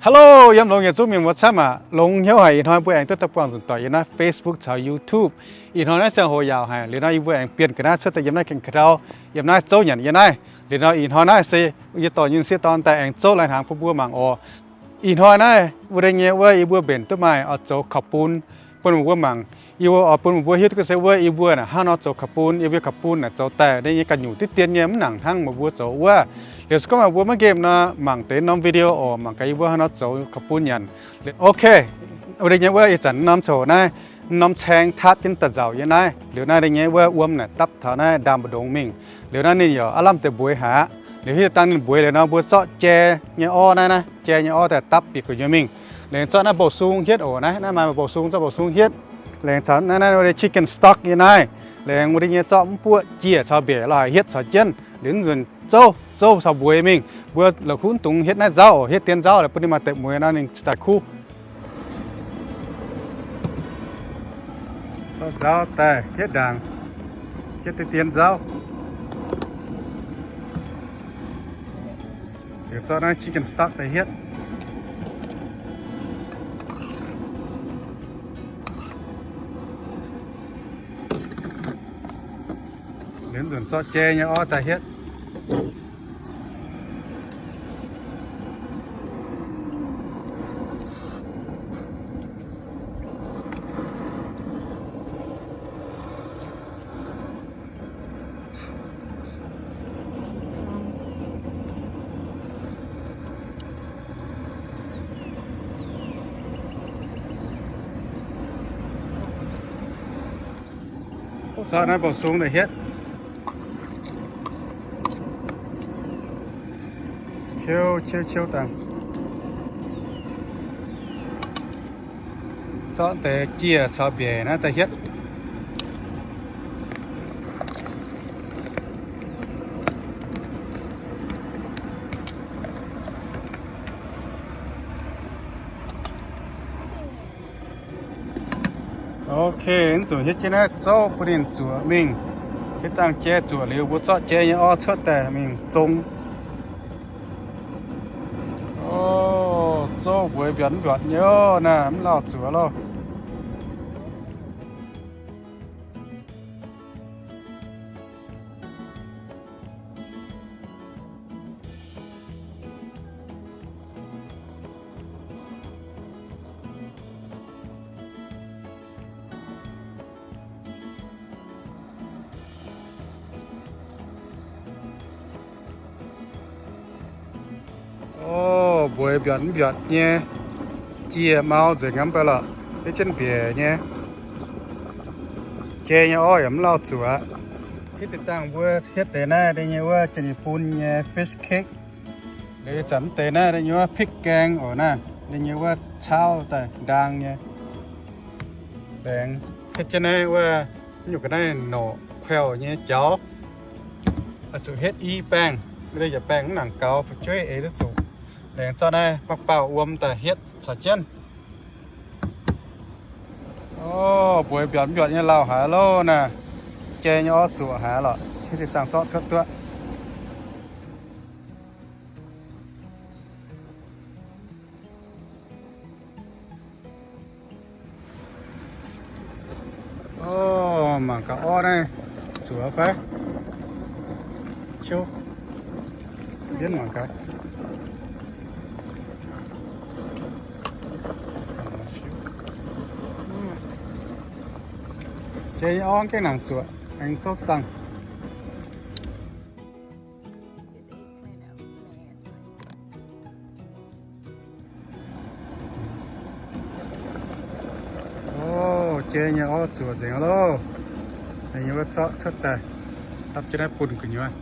Hello, yiem longx yietc zungv mienh muoz camv aac. Longx hnyouv haic ih hnoi mbuo aengx duqv daaih buangh nzunc doic yiem naaiv Facebook caux YouTube. Ih hnoi naaiv ziangh hoc yaauc haic, liuz nor yie mbuo aengx bienh ga'naaiv cuotv daaih yiem naaiv gaengh ka'ndau, yiem naaiv zouv nyanc yiem naaiv. Liuz nor ih hnoi naaiv se yie dorh nyei sieqv dorn daaih aengx zouv lai hnaangx bun mbuo mangc oc. Ih hnoi naaiv wuov deix nyei wuov yie mbuo mbenc duqv maaih oix zoux kaux bun bun mbuo mangc. Yie mbuo oix bun mbuo hiuv duqv se wuov yie mbuo naaic hnangv nor zoux kaux bun, yie mbuo kaux bun naaic zoux daaih deix nyei ga'nyungc diqv dien nyei, mv nangc hnangv meih mbuo zoux wuov. Liuz se gorngv meih mbuo maiv nqemh nor, mangc deix norm video oc, mangc gaax yie mbuo hnangv nor zoux kaux bun nyanc. Ok, wuov deix nyei wuov ih zanc norm coc naaiv, norm caeng taapv jienv daaih nzauc yiem naaiv. Liuz naaiv deix nyei wuov wuom naaic dapv taux naaiv ndaam mbu'ndongx mingh. Liuz naaiv ninh yaac aav lamh deix mbueiz haic aqv. Liuz hitv dangh ninh mbueiz liuz nor mbuo zorqv jai nyei orv naaiv, naaiv jai nyei orv daaih dapv bieqc gu'nyuoz mingh. Laengz zorqv naaiv mbou sung hietv oc, naaiv, naaiv maaih mbou sung, zorqv mbou sung hietv. Laengz caux naaiv, naaiv wuov deix chicken stock yiem naaiv. Laengz wuov deix nyei zorqv mv buoqv jieh caux mbiec lorh haic hietv caux jienv. Liuz nzunc zouv, zouv caux mbueiz mingh. Mbuo la'kuqv dungx hietv naaiv nzauv oc, hietv dien nzauv laaix bun ninh maaih deix mueiz nor ninh cingx daaih kuv. Zorqv nzauv daaih hietv ndaangc, hietv deix dien nzauv. Liuz zorqv naaiv chicken stock daaih hietv. Liuz nzunc zorqv jai nyei orv daaih hietv. Zorqv naaiv mbou sung daaih hietv. Ciou, ciou, ciou dangh. Zorqv deix jieh caux mbiec naaiv daaih hietv. Ok, naaiv nzunc hietv jienv naaiv zouv bun ninh zuoqc mingh. Hitv dangh jai zuoqc liuz, mbuo zorqv jai nyei orv cuotv daaih mingh zong. O, zouv mbueiz mbiaatc mv mbiaatc nyei oc, naaiv mv lauh zuoqc loh. O, mbueiz mbiaatc mv mbiaatc nyei, jiex mau nzengc aqv mv baac lorqc, hietv jienv mbiec nyei. Jai nyei orv yaac mv lauh zuqc aqv. Hietv deix dangh mbuo hietv deix naaiv deix nyei wuov jai ni bun nyei fish cake. Liuz ih zanc deix naaiv deix nyei wuov pig gaeng oc naaiv, deix nyei wuov caauv daaih ndaang nyei. Laengz hietv jienv naaiv wuov nyungc ga'naaiv norqc kuauz nyei jaux. Oix zuqc hietv i baengh, yietc baengh mv nangc gaux, fu'jueiv eix duqv zuqc. Laengz zorqv naaiv bauv bauv wuom daaih hietv caux jienv. O, mbueiz mbiaatc mv mbiaatc nyei lauh haic loh naaiv. Jai nyei orv zuoqc haic lorqc, hietv deix dangh zorqv cuotv duqv. O, mangc gaax orv naaiv zuoqc fai? Ciouv, mbienv mangc gaax. Jai nyei orv gengh nangc zuoqc, aengx zouv dangh. O, Jai nyei orv zuoqc nzengc loh. Ninh nyei wuov zorqv cuotv daaih, dapv jienv naaiv bun gu'nyuoz.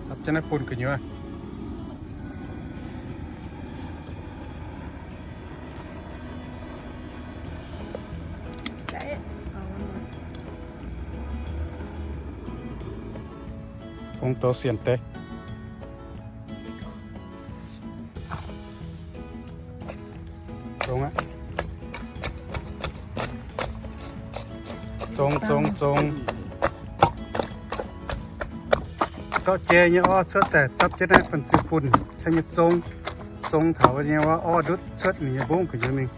Dapv jienv naaiv bun gu'nyuoz. Fungx douz sienc deix. Zong aqv. Zong, zong, zong. Zorqv jai nyei orv cuotv daaih dapv jienv naaiv fun-ziu bun, caux nyei zong. Zong taux nyei wuov orv ndutv cuotv ninh nyei mbungv gu'nyuoz mingh.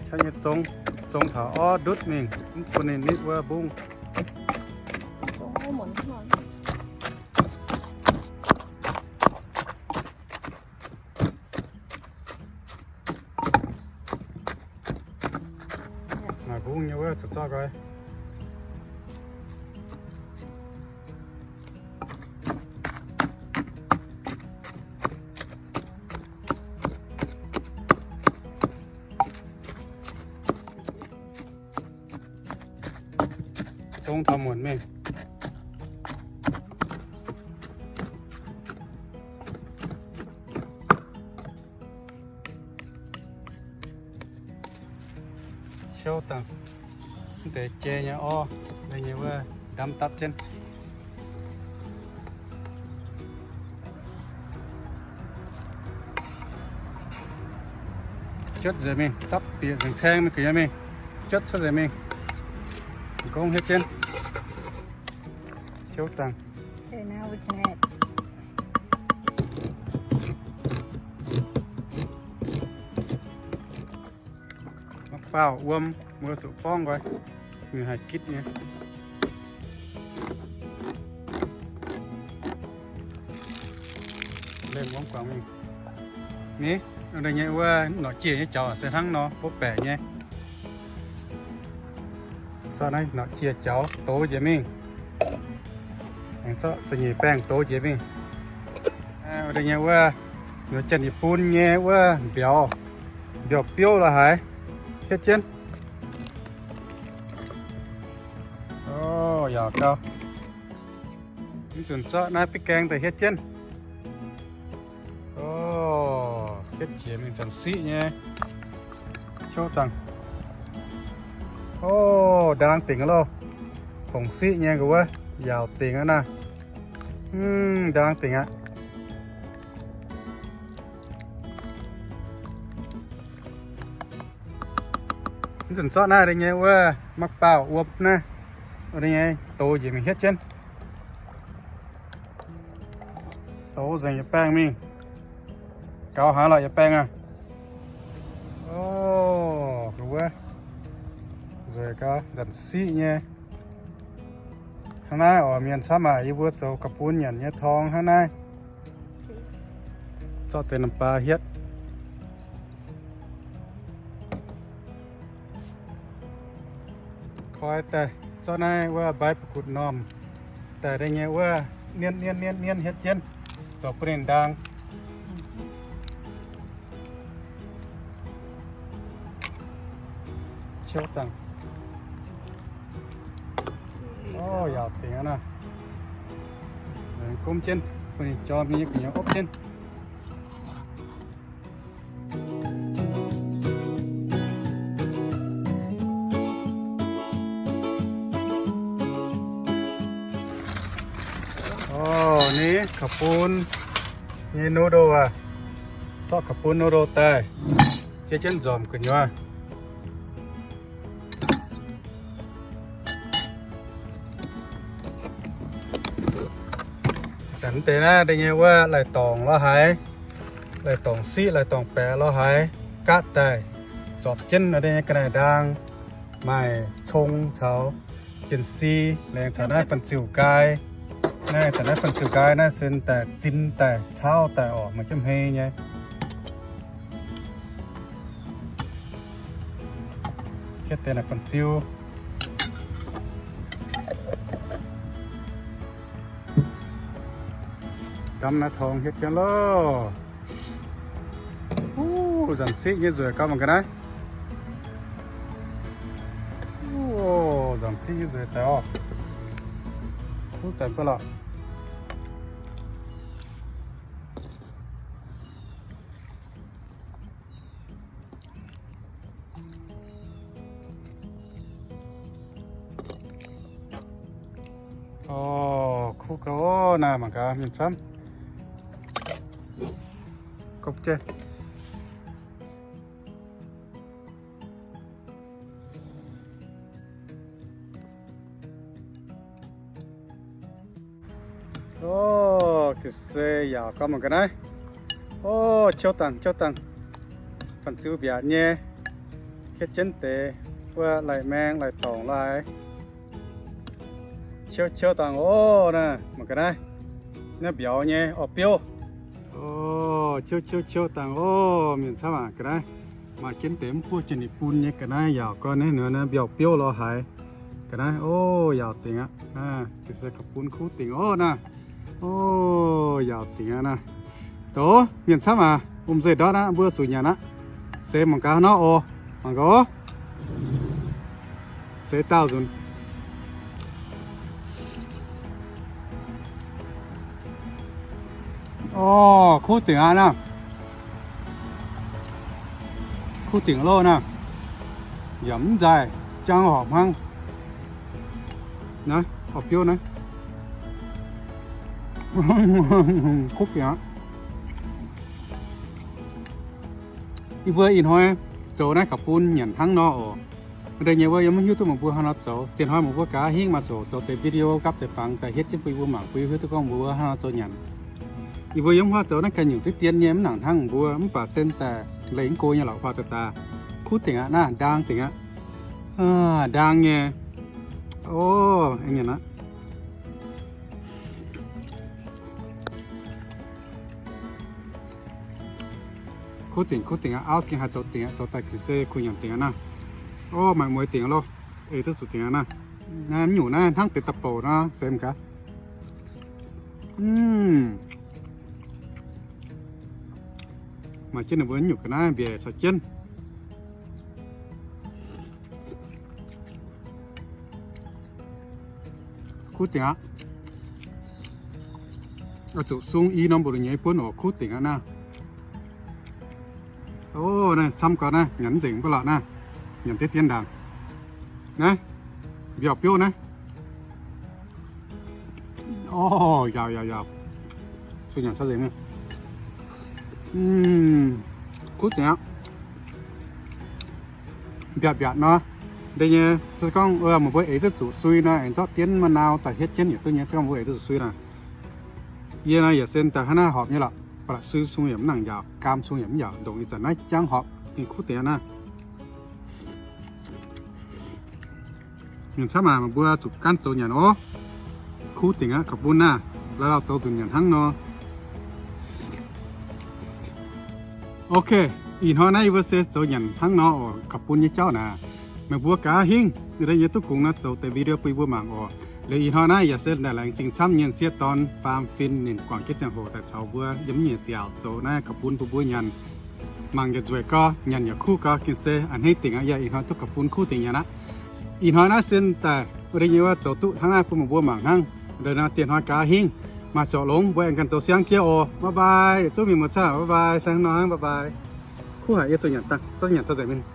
Caux nyei zong, zong taux orv ndutv mingh, mv bun ninh nitv wuov mbungv. Maaih mbungv nyei wuov, zorqv zorqv nqoi. Zong taux muonc mingh. Siouv dangh. Mv deix jai nyei orv, deix nyei wuov ndamv dapv jienv. Juotv nzengc mingh, dapv bieqc nzengc caeng mingh gu'nyuoz mingh. Juotv cuotv nzengc mingh. Gong hietv jienv. Siouv dangh. Mangc gaax wuom, wuom zuqc forngv nqoi, ninh haih gitv nyei. Lengh wuom guangc mingh. Ni, deix nyei wuov norqc jiex nyei jaux se hnangv nor, bov baeqc nyei. Zorqv naaiv norqc jiex jaux dox njiec mingh. Aengx zorqv da'nyeic baengh dox njiec mingh. Deix nyei wuov, nzuonx janx-yietc bun nyei wuov mbiauz, mbiauz-biouv la'haaix, hietv jienv. O, yaauc gau. Mv nzunc zorqv naaiv beiv gaeng daaih hietv jienv. O, hietv jiex mingh zanc siqv nyei. Ciouv dangh. O, ndaang dingc loh. Fongc siqv nyei nqa'wuov, yaauc dingc aqv naaiv. Mv, ndaang dingc aqv. Mv nzunc zorqv naaiv deix nyei wuov maqv baauh wuom naaiv, wuov deix nyei dox njiec mingh hietv jienv. Dox nzengc yietc baengh mingh. Gaux haaix lorqc yietc baengh aqv. O, wuov nzueic gau, nzanc siqv nyei. Hnangv naaiv oc mienh camv aac, yie mbuo zoux ga'bun nyanc nyei torngx hnangv naaiv. Zorqv deix namh baa hietv. Koi daaih zorqv naaiv wuov mbaix ba'gutv normh daaih deix nyei wuov nienv nienv nienv nienv hietv jienv, zoux bun ninh ndaang. Ciouv dangh. O, yaauc dingc aqv naaiv. Gomv jienv, bun ninh jorm nyei gu'nyuoz opv jienv. O, ni ka'bun nyei noodle aac. Zorqv ka'bun noodle daaih, hietv jienv nzormc gu'nyuoz. Zanc deix naaiv deix nyei wuov lai-dorngc lorz haaix, lai-dorngc siqv, lai-dorngc baeqc lorz haaix, gaatv daaih, zorpc jienv deix nyei ga'naaiv-ndaang, maaih cong caux jien-si, laengz caux naaiv fun-ziu-nqaai. Naaiv da'naaiv fan-ziu nqaai naaiv se daaih zin daaih, caauv daaih oc, maaih jienv hmei nyei. Hietv deix naaiv fan-ziu. Gamv naaiv tong hietv jienv loh. Wuov, nzanc siqv nyei nzueic gamv mangc ga'naaiv. Wuov, nzanc siqv nyei nzueic daaih oc. Kuv daaih mv baac lorqc. Oc, kuv gauh naaiv mangc gaax mienh camv. Gopv jiex. Oc, ga'sie yaauc gorngv mangc ga'naaiv. Oc, ciouv dangh, ciouv dangh. Fan-ziu mbiaatc nyei. Hietv jienv deix wuov lai-maeng lai-dorngc lai. Ciouv ciouv dangh oc naaiv, mangc ga'naaiv. Naaiv mbiauz nyei orv biouv. Oc, ciouv ciouv ciouv dangh oc, mienh camv aac, ga'naaiv. Maaih jienv deix mv buov jienv ninh bun nyei ga'naaiv, yaauc gorngv naaiv mbiauz biouv lorz haaix. Ga'naaiv oc, yaauc dingc aqv. Ga'sie ga'bun kuv dingc oc naaiv. Oc, yaauc dingc aqv naaiv. Doz mienh camv aac, wuom nzuih ndortv aqv, mbuo zuqc nyanc aqv. Se mangc gaax nor oc, mangc gaax oc. Se daauh nzunc. Oc, kuv dingc aqv naaiv. Kuv dingc loh naaiv. Yaac mv nzaaih, jangv horpc hnangv. Naaiv, orv biouv naaiv. Kuv dingc aqv. Yie mbuo ih hnoi zoux naaiv ga'bun nyanc hnangv nor oc. Wuov deix nyei wuov yie mv hiuv duqv meih mbuo hnangv nor zoux. Dien hnoi meih mbuo gaax hingv maaih zoux, zoux deix video gapv deix fangx daaih hietv jienv bun yie mbuo mangc, bun yie hiuv duqv gorngv mbuo hnangv nor zoux nyanc. Yie mbuo yiem wuov zoux naaiv ganh nyungc diqv dien nyei, mv nangc hnangv mbuo, mv baac sen daaih leih mv go nyei lorqc, huaax daaih daaih. Kuv dingc aqv naaiv, ndaang dingc aqv. Ndaang nyei. Oc, aengx nyanc aqv. Kuv dingc, kuv dingc aqv, auv gengh haih zoux dingc aqv, zoux daaih gengh se kuh nyanc dingc aqv naaiv. Oc, maaih mueiz dingc aqv loh. Eix duqv zuqc dingc aqv naaiv. Naaiv mv nyungc naaiv hnangv deix da'bouc nor, se mv gaax. Maaih jienv ninh mbuo nyungc ga'naaiv mbiaec caux jienv. Kuv dingc aqv. Oix zuqc sung i norm mbu'ndongx nyei buonv oc, kuv dingc aqv naaiv. Oc, naaiv camv gau naaiv, nyanc mv nzengc mv baac lorqc naaiv. Nyanc diqv dien ndaangc. Naaiv, mbiauz biouv naaiv. Oc, yaauc yaauc yaauc. Sueih nyanc caux nzengc. Kuv dingc aqv. Mbiaatc mbiaatc nor. Deix nyei se gorngv meih mbuo eix duqv zuqc sui nor, aengx zorqv dien ma'nau daaih hietv jienv yietc duqv nyei. Se gorngv mbuo eix duqv zuqc sui nor, yie nor yaac sen daaih hnangv naaiv horpc nyei lorqc. Ba'laqc sui sung yaac mv nangc yaauc, gaam sung yaac mv yaauc, ndongc ih zanc naaiv jangv horpc, ninh kuv dingc aqv naaiv. Mienh camv aac, meih mbuo zuqc gaanv zoux nyanc oc. Kuv dingc aqv, ga'bun naaiv, la'lauh zoux nzunc nyanc hnangv nor. Ok, ih hnoi naaiv yie mbuo se zoux nyanc hnangv nor oc, ga'bun nyei jauv naaic. Meih mbuo gaax hingv deix nyei duqv kungx nor zoux deix video bun yie mbuo mangc oc. Liuz ih hnoi naaiv yaac se ndaangc laengz zingh camv nyei sieqv dorn faam fin ninh guangc jienv ziangh hoc daaih caux mbuo yiem nyei ziaauc zoux naaiv ga'bun bun mbuo nyanc. Mangc yaac nzueic gau, nyanc yaac kuv gau, gengh se a'hneiv dingc aqv. Yie ih hnoi duqv ga'bun kuv dingc nyanc aqv. Ih hnoi naaiv sin daaih wuov deix nyei wuov zoux duqv hnangv naaiv bun meih mbuo mangc hnangv. Deix nor dieh hnoi gaax hingv maaih zorc longx mbuo aengx ganh zoux siang jiex oc. Bye bye, yietc zungv mienh muoz-doic, bye bye, se hnangv nor hnangv, bye bye. Kuv haic, yie zuqc nyanc dangh, zorqv nyanc daaih nzengc mingh.